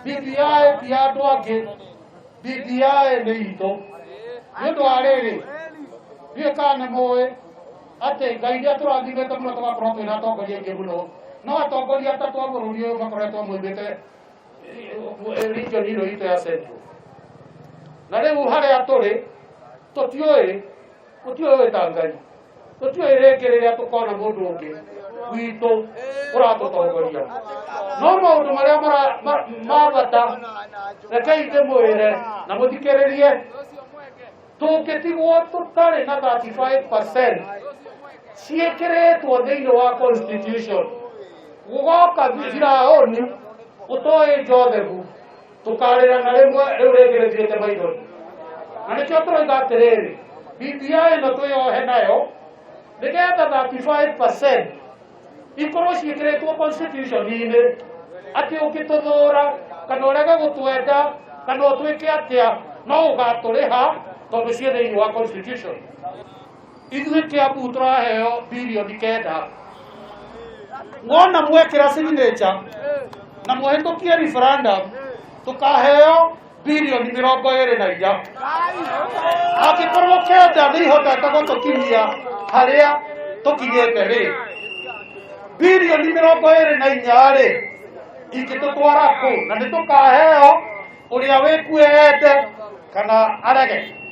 BBI ti ya andũ angĩ, BBI nĩ itũ. Nĩ ũndũ wa rĩrĩ, ndiũĩ kana nĩ mũĩ atĩ Ngai nĩ atũrathimĩte mũno tũgakorwo twĩna atongoria aingĩ mũno, no atongoria atatũ a bũrũri ũyũ makoretwo moimĩte region ĩno itũ ya Central. Na rĩu harĩa tũrĩ tũtiũĩ, tũtiũĩ wĩ ta Ngai, tũtiũĩ rĩngĩ rĩrĩa tũkona mũndũ ũngĩ witũ ũratũtongoria. No maũndũ marĩa ma bata, rekei ndĩmwĩre na mũthikĩrĩrie, tũngĩtigwo tũtarĩ na 35% ciĩkĩrĩtwo thĩinĩ wa constitution, gũgoka Firaũni ũtoĩ Jothebu, tũkarĩra na rĩmwe rĩu rĩngĩ rĩthirĩte maithori. Na nĩkĩo tũroiga atĩrĩrĩ, BBI ĩno twĩyohe nayo nĩgetha 35% ikorwo ciĩkĩrĩtwo constitution-inĩ, atĩ ũngĩtũthũra kana ũrege gũtwenda kana ũtwĩke atĩa, no ũgatũrĩha tondũ ciĩ thĩinĩ wa constitution. Ithuĩ Kiambu tũraheo birioni 9. Wona mwekĩra signature na mũhĩtũkie referendum, tũkaheo birioni 24. Angĩkorwo 9 nĩ ihotete gũtũkinyia harĩa tũkinyĩte rĩ, birioni 24 rĩ ingĩtũtwara kũ? Na nĩ tũkaheo, ũrĩa wĩkue ende kana arege.